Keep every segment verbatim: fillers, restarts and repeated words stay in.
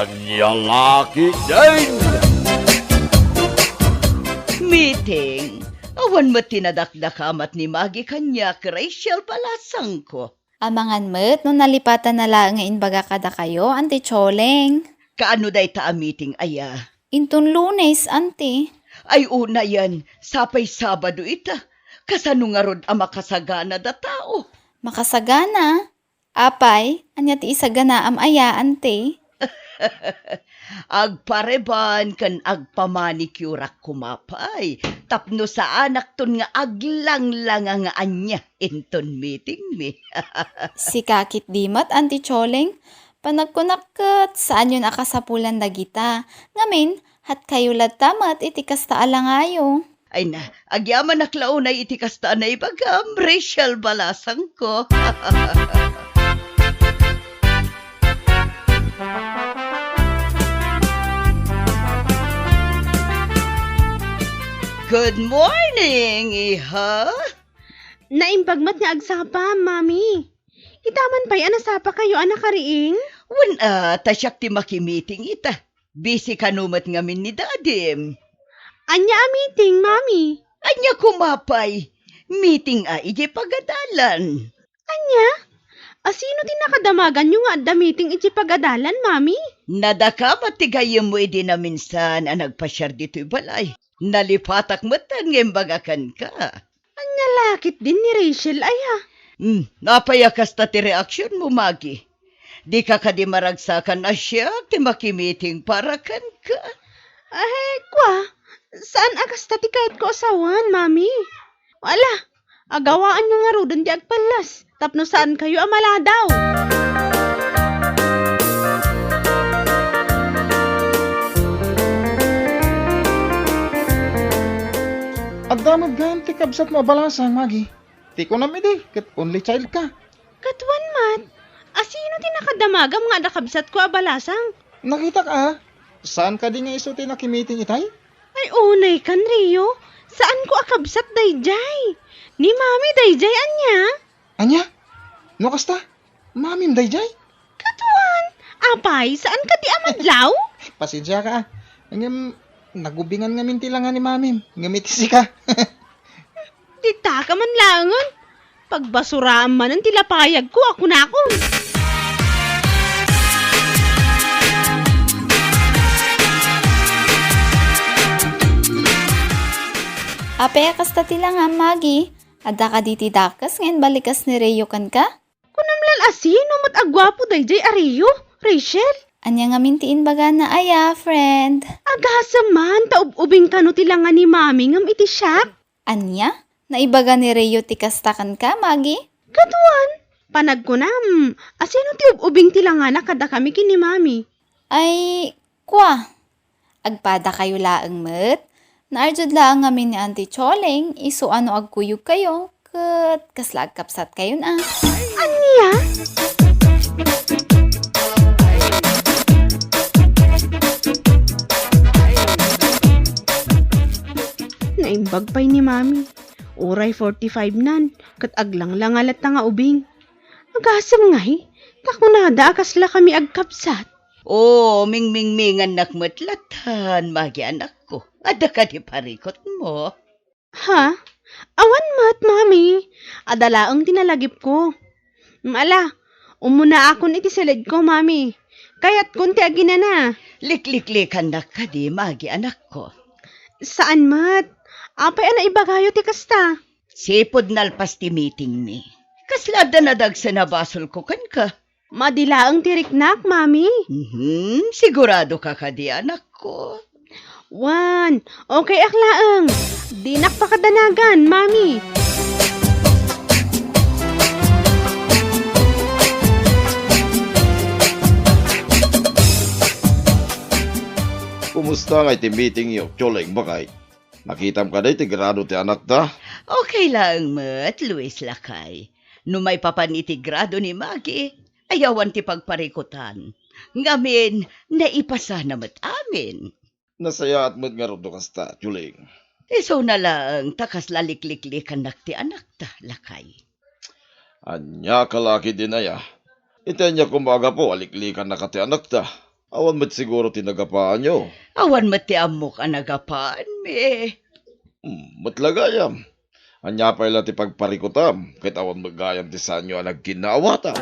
Ania la ketdin? Meeting. Awan met ti nadakdakamat ni Maggie kaniak, Rachel balasangko. Amangan met no nalipatan na laeng nga imbaga kadakayo, Auntie Choleng. Kaano dayta a meeting aya? Inton Lunes, Auntie. Ay, unayen, sapay Sabado ita. Kasano ngarud a makasagana da tao? Makasagana? Apay, ania ti isaganaam aya, Auntie? Agpareban ken agpamanicureak koma pay, tapno saanakton nga aglanglanga nga ania inton meetingmi. Sika ketdi met, Auntie Choleng, panagkunak ket saanyon a kasapulan dagita. Ngamin, hatkayo latta met iti kasta a langayo. Ay na, agyamanak la unay iti kasta a naibagam, Rachel balasangko. Good morning, iha. Naimbag met nga agsapa, Mami. Itaman pay a nasapakayo a nakariing? Wen a, ta siak ti makimiting ita. Busy kano met ngamin ni Dadim. Ania a meeting, Mami? Ania koma pay? Meeting a idiay pagadalan. Ania? Asino ti nakadamaganyo nga adda meeting idiay pagadalan, Mami? Nadakamat ti gayyemmo idi naminsan a nagpasiar ditoy balay. Nalipatak metten nga imbaga kenka. Ania la ketdin ni Rachel aya? Hmm, apay a kasta ti reaksionmo, Maggie? Dika kadi maragsakan a siak ti makimiting para kenka? Ay, kua, saan a kasta ti kayatko a sawen, Mami. Ala, agawaanyo ngaruden ti agpallas tapno saankayo a maladaw. Adda met gayam ti kabsatmo a balasang, Maggie. Ti kunam idi, ket only child ka. Ket wen met, asino ti nakadamagam nga adda kabsatko a balasang? Nakitak a, saan kadi nga isu ti nakimiting itay? Ay, unay kan, Rio. Saanko a kabsat daydiay. Ni Mami daydiay, ania? Ania? No kasta, Mamim daydiay? Ket wen, apay, saan kadi a madlaw? Pasensiaka a. Ngem, nagubingan ngamin ti langa ni Mamim. Ngem iti sika. Ditaka man laengen. Pagbasuraam manen ti lapayagko a kunakon. Apay a kasta ti langam, Maggie? Adda kadi ti dakes nga inbalikas ni Rio kenka? Kunam lan a sino met a guapo daydiay a Rio, Rachel? Ania ngamin ti imbagana aya, friend? Agasem man ta ub-ubing kano ti langa ni Mami ngem iti siak. Ania? Naibaga ni Rio ti kasta kenka, Maggie? Ket wen, panagkunam, asino ti ub-ubing ti langana kadakami ken ni Mami? Ay, kua, agpadakayo laeng met. Naarjud laeng ngamin ni Auntie Choleng, isu a no agkuyogkayo, ket kasla agkabsatkayon a. Ania? Naimbag pay ni Mami. Uray forty-five nan, ket aglanglanga latta nga ubing. Agasem ngay, ta kunada a kasla kami agkabsat. O, mingmingmingannak met lattan, Maggie anakko. Adda kadi parikutmo? Ha? Awan met, Mami. Adda laeng ti nalagipko. Ala, umunaakon iti siledko, Mami. Kayatkon ti aginana. Likliklikannak kadi, Maggie anakko? Saan met. Apay a naibagayo ti kasta? Sipud nalpas ti meetingmi. Kasla adda nadagsen a basolko kenka? Madi laeng ti riknak, Mami. Mhm, siguradoka kadi, anakko? Wen, okay ak laeng. Dinak pakadanagan, Mami. Kumusta ngay ti meetingyo, Choleng, baket? Nakitam kadi ti grado ti anakta? Okay laeng met, Luis, lakay. No maipapan iti grado ni Maggie, ay awan ti pagparikutan. Ngamin, naipasana met amin. Nasayaat met ngarud no kasta, Choleng. Isuna laeng ta kasla likliklikannak ti anakta, lakay. Ania ka la ketdin aya? Iti ania koma a gapu a liklikannaka ti anakta? Awan met siguro ti nagapaanyo. Awan met ti ammok a nagapaanmi. Hmm, met la gayam. Ania pay la ti pagparikutam, ket awan met gayam ti saanyo a nagkinnaawatan.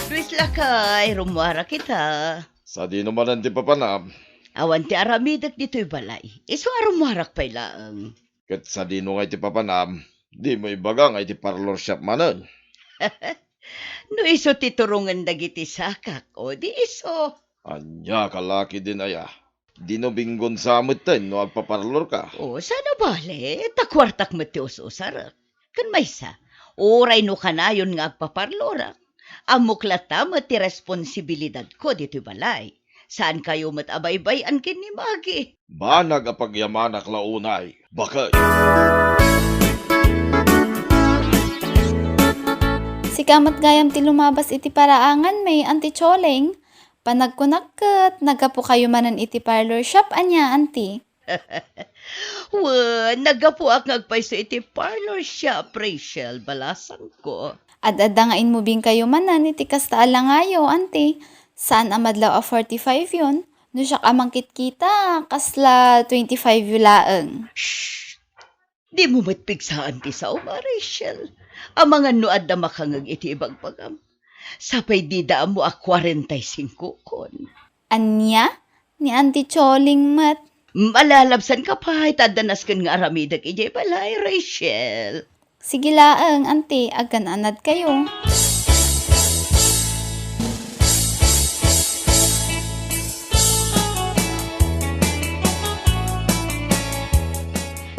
Luis lakay, rummuarak ita. Sadino manen ti papanam? Awan ti aramidek ditoy balay. Isu a rummuarak pay laeng. Ket sadino ngay ti papanam? Dimo ibaga nga iti parlor shop manen. No isu ti turongen dagiti sakak, o di isu. Ania ka la ketdin aya? Dino binggon sa metten no agpaparlorka? O, saan a bale, ta kuartak met ti us-usarek. Ken maysa, uray no kanayon nga agpaparlorak, ammok latta met ti responsibilidadko ditoy balay. Saankayo met a baybay-an ken ni Maggie. Banag a pagyamanak la unay, baket. Sika met gayam ti lumabas iti paraanganmi, Auntie Choling. Panagkunak ket, naggapukayo manen iti parlor shop, ania, Auntie? Wen, naggapuak nga agpayso iti parlor shop, Rachel, balasangko. Ad-adda nga inmubingkayo manen iti kasta a langayo, Auntie. Saan a madlaw a forty-five yon. No siak a mangkitkita, kasla twenty-five yo laeng. Shh! Dimo met pigsaan ti saom, Rachel. Amangan no adda makangeg iti ibagbagam. Sapay dida ammo a kwarenta y singko kon. Ania? Ni Auntie Choling met. Malalabsanka pay, ta adda nasken nga aramidek idiay balay, Rachel. Sige laeng, Auntie, agkan-anadkayo.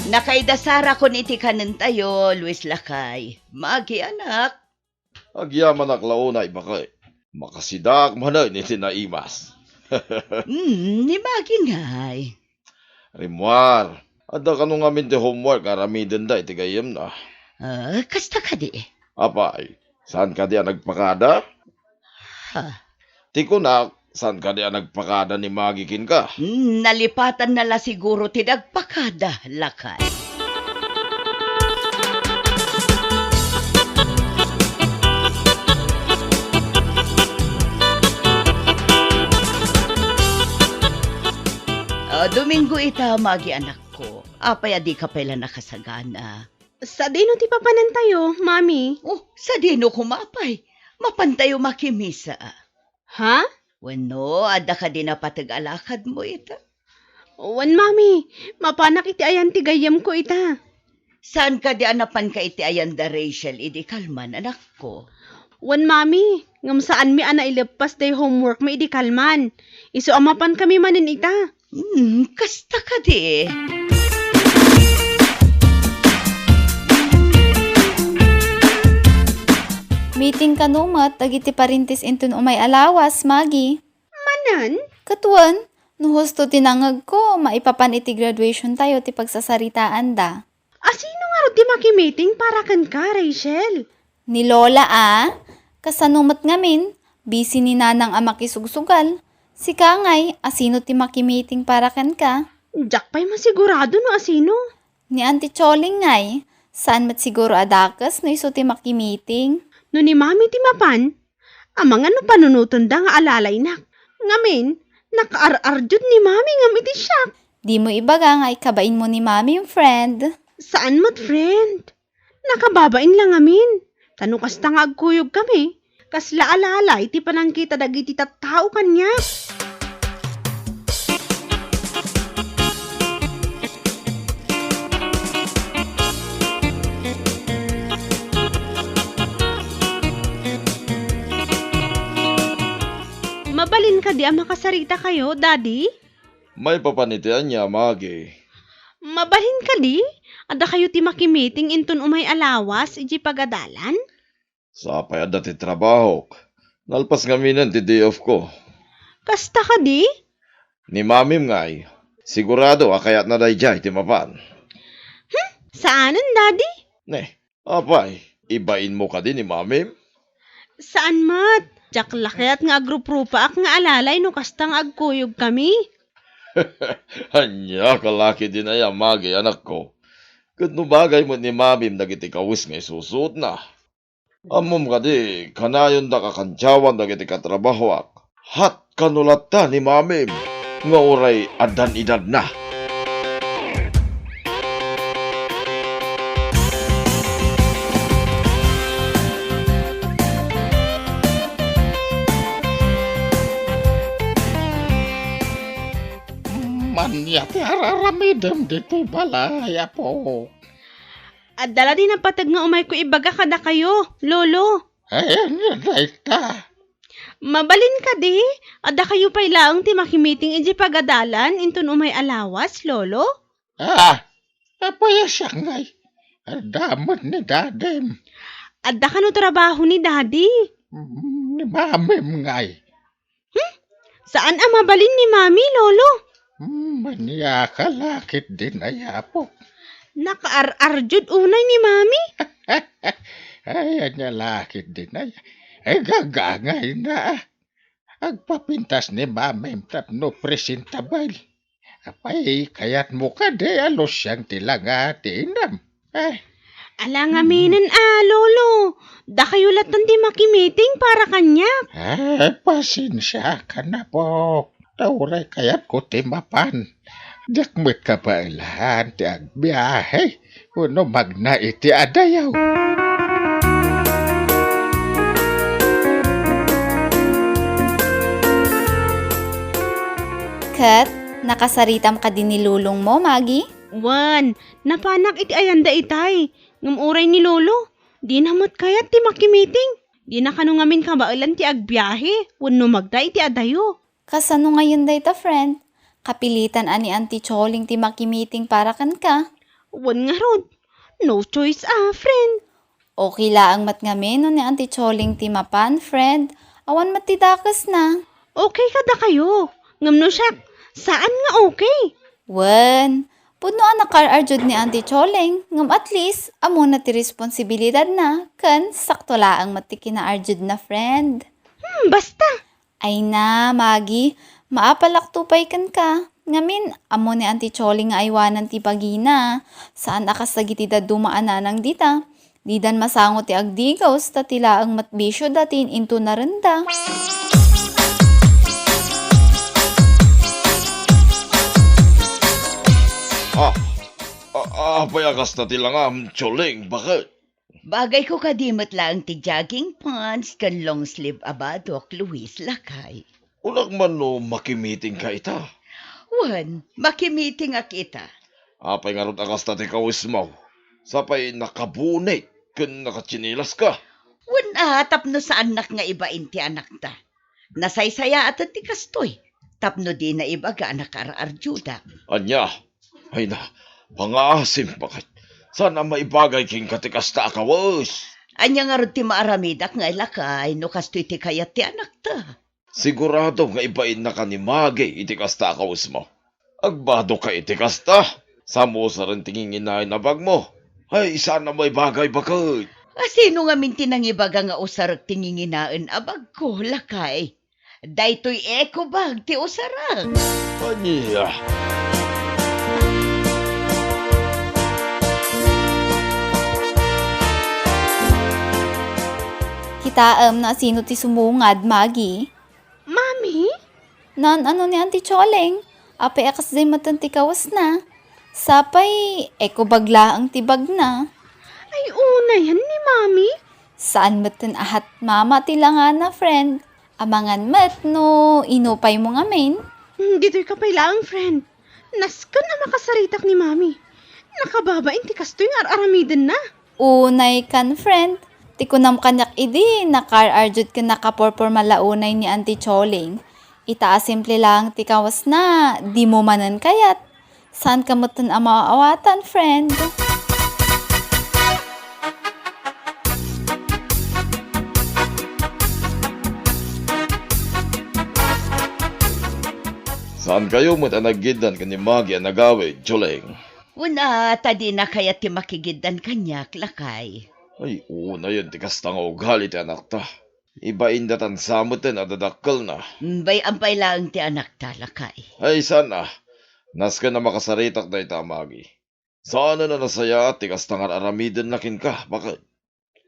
Nakaidasara kon iti kanentayo, Luis lakay. Maggie, anak. Agyamanak la unay, baket. Makasidaak manen iti naimas. Hmm, ni Maggie ngay. Rimmuar, adda kano ngamin ti homework nga aramidenda iti gayyemna? Ah, kasta kadi? Apay, saan kadi a nagpakada? Ha? Ti kunak, saan kadi a nagpakada ni Maggie kenka? Hmm, nalipatanna la siguro ti nagpakada, lakay. Ah, Domingo ita, Maggie, anakko. Apay a dika pay la nakasagana? Sadino ti papanantayo, Mami? Oh, sadino koma pay? Mapantayo makimisa. Ha? Wenno, adda kadi napateg a lakadmo ita? Wen, Mami, mapanak iti ayan ti gayyemko ita. Saan kadi a napanka iti ayan da Rachel idi kalman, anakko? Wen, Mami, ngem saanmi a naileppas day homeworkmi idi kalman. Isu a mapankami manen ita. Hmm, kasta kadi. Meeting kano met dagiti parintis inton umay a lawas, Maggie? Manen? Ket wen, no husto ti nangegko, maipapan iti graduationtayo ti pagsasaritaanda. Asino ngarud ti makimiting para kenka, Rachel? Ni Lola a, kasano met ngamin, busy ni Nanang a makisugsugal. Sika ngay, asino ti makimiting para kenka? Diak pay masigurado no asino. Ni Auntie Choling ngay, saan met siguro a dakes no isu ti makimiting. No ni Mami ti mapan, amangan no panunotenda nga alalaynak. Ngamin, nakaar-arjud ni Mami ngem iti siak. Dimo ibaga nga ikabainmo ni Mami, friend. Saan met, friend. Nakababain la ngamin. Ta no kasta nga agkuyogkami, kasla alalay ti panangkita dagiti tattao kaniak. Mabalin kadi a makasarita kayo, Daddy? Maipapan iti ania, Maggie? Mabalin kadi? Adda kayo ti makimiting inton umay a lawas idiay pagadalan? Sapay adda ti trabahok. Nalpas ngaminen ti day off ko. Kasta kadi? Ni Mamim ngay, sigurado a kayatna daydiay ti mapan. Hmm? Saanen, Daddy? Ne, apay, ibainmo kadi ni Mamim? Saan met. Diak la kayat nga agruprupaak nga alalay no kasta nga agkuyogkami. Ania ka la ketdin aya, Maggie, anakko? Ket no bagay met ni Mamim dagiti kawes nga isusuotna, ammom kadi, kanayondak a kantiawan dagiti katrabahoak. Hat kano latta ni Mamim nga uray addan edadna. Ania ti ar-aramidem ditoy balay, Apo? Adda la di napateg nga umayko ibaga kadakayo, Lolo. Ay, ania dayta? Mabalin kadi, addakayo pay laeng ti makimiting idiay pagadalan inton umay a lawas, Lolo? Ah, apay a siak ngay? Adda met ni Dadim. Adda kano trabaho ni Daddy? Mm, ni Mamim ngay. Hmm? Saan a mabalin ni Mami, Lolo? Hmm, ania ka la ketdin, Apo? Nakaar-arjud unay ni Mami. Ay, ania la ketdin, ay. Ay, gagangayna. Agpapintas ni Mamim tapno presentable. Apay, kayatmo kadi a lusiang ti langa ti inam? Eh. Ala ngamin a, Lolo. Dakayo latten ti makimiting para kaniak. Ah, pasensiakan, Apo. Ta uray kayatko ti mapan. Diak met kabaelan ti agbiahe wenno magna iti adayo. Ket, nakasaritam kadi ni lolongmo, Magi? Wen, napanak iti ayanda itay. Ngem uray ni Lolo, dina met kayat ti makimiting. Dina kano ngamin kabaelan ti agbiahe wenno magna iti adayo. Kasano ngayen dayta, friend? Kapilitan a ni Auntie Choling ti makimiting para kenka? Wen ngarud, no choice a, friend. Okay laeng met ngamin no ni Auntie Choling ti mapan, friend. Awan met ti dakesna. Okay kadakayo. Ngem no siak, saan nga okay. Wen, pudno a nakaar-arjud ni Auntie Choling, ngem at least, ammona ti responsibilidadna, ken sakto laeng met ti kinaarjudna, friend. Hmm, basta. Ay na, Magi, maapalakto pay kenka. Ngamin, ammo ni Auntie Choling nga aywanan ti bagina. Saan a kas dagiti dadduma a nanang dita. Didan masango ti agdigaws, ta ti laeng met bisioda ti in-intunarenda. Ah, a-, apay a kasta ti langam, Choling, baket? Bagayko kadi met laeng ti jogging pants ken long sleeve a badok, Luis, lakay. Unak man no makimitingka ita? Wen, makimitingak ita. Apay ngarud a kasta ti kawismo? Sapay nakabunit ken nakatsinilaska? Wen a, tapno saannak nga ibain ti anakta. Nasaysayaaten ti kastoy, tapno dina ibaga a nakaar-arjudak. Ania? Ay na, pangaasim, baket. Saan a maibagay kenka ti kasta a kawes? Ania ngarud ti maaramidak nga, lakay, no kastoy ti kayat ti anakta? Sigurado nga ibainnaka ni Magi iti kasta a kawesmo. Agbadoka iti kasta. Saan mo usaren ti nginginaen a bagmo? Ay, saan a maibagay, baket. A, sino ngamin ti nangibaga nga usarek ti nginginaen a bagko, lakay? Daytoy eco bag ti usarek. Ania? Kitaem no asino ti sumungad, Magi. Mami? Naan-ano ni Auntie Choling? Apay a kasdiay metten ti kawesna? Sapay, eco bag laeng ti bagna. Ay, unayan ni Mami? Saan metten a hat mama ti langana, friend. Amangan met no inupaymo ngamin. Hmm, ditoy ka pay laeng, friend. Nasken a makasaritak ni Mami. Nakababain ti kastoy nga ar-aramidenna. Unay kan, friend. Ti kunam kaniak idi, nakaar-arjud ken nakaporporma la unay ni Auntie Choling. Ita a simple laeng ti kawesna, dimo manen kayat. Saanka metten a maawatan, friend. Saankayo met a naggiddan ken ni Magi a nagawid, Choling? Wen a, ta dina kayat ti makigiddan kaniak, lakay. Ay, unayen ti kasta nga ugali ti anakta. Ibainda tan sa metten a dadakkelna. Bay-am pay laeng ti anakta, lakay. Ay, saan a. Nasken a makasaritak dayta a Magi. Saanen a nasayaat ti kasta nga ar-aramidenna kenka, baket.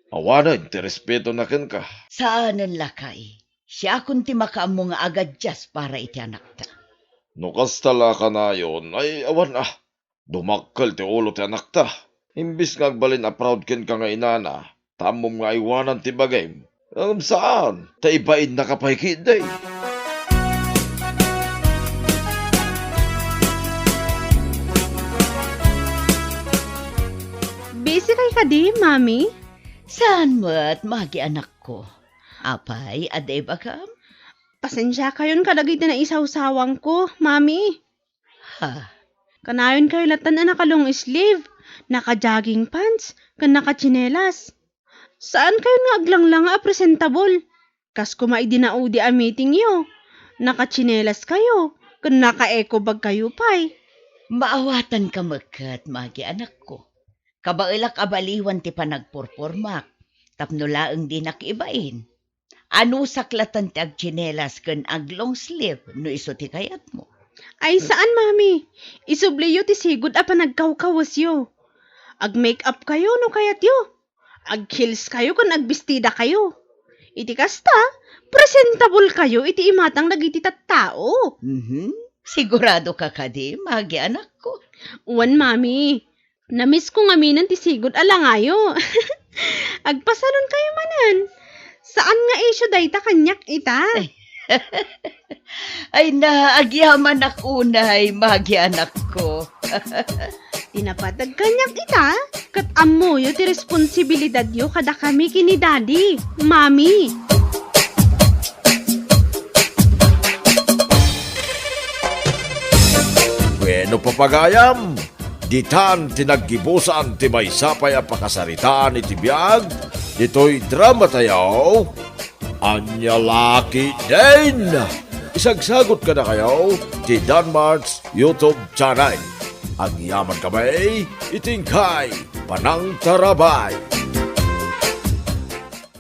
Awanen ti respetona kenka. Saanen lakay. Siakon ti makaammo nga agadias para iti anakta. No kasta la kanayon, ay awan a. Dumakkel ti ulo ti anakta. Imbes nga agbalin a proud kenka nga inana, ta ammom nga aywanan ti bagim. Ngem saan, ta ibainnaka pay ketdi. Busy kay kadi, Mami? Saan met, Magi anakko? Apay, adda ibagam? Pasensiakayon kadagiti naisawsawangko, Mami. Ha? Kanayon kayo latan a naka-long sleeve, naka-jogging pants, ken naka-tsinelas. Saan kayon nga aglanglanga a presentable? Kas koma idi naudi a meeting yo, naka-tsinelas kayo, ken naka-eco bag kayo pay. Maawatan ka meket, Magi anakko. Kabaelak a baliwan ti panagpurpormak, tapno laeng dinak ibain. Anusak latan ti agtsinelas ken ag-long sleeve no isu ti kayatmo. Ay, saan, Mami. Isubliyo ti sigud a panagkawkawesyo. Ag-make up kayo no kayatyo. Ag-heels kayo ken agbistida kayo. Iti kasta, presentable kayo iti imatang dagiti tattao. Mhm. Sigurado ka kadi, Magi anakko? Wen, Mami. Namisko ngaminen ti sigud a langayo. Agpasalon kayo manen. Saan nga isyu dayta kaniak ita? Ay na, agyamanak unay, Magi anakko. Ti napateg kaniak ita, ket ammoyo ti responsibilidadyo kadakami ken ni Daddy, Mami. Bueno, papagayam, ditan ti naggibusan ti maysa pay a pakasaritaan iti biag ditoy drama tayo, Ania La Ketdin. Isagsagut kadakayo ti Danmart's YouTube channel. Agyaman kami iti inkay panangtarabay.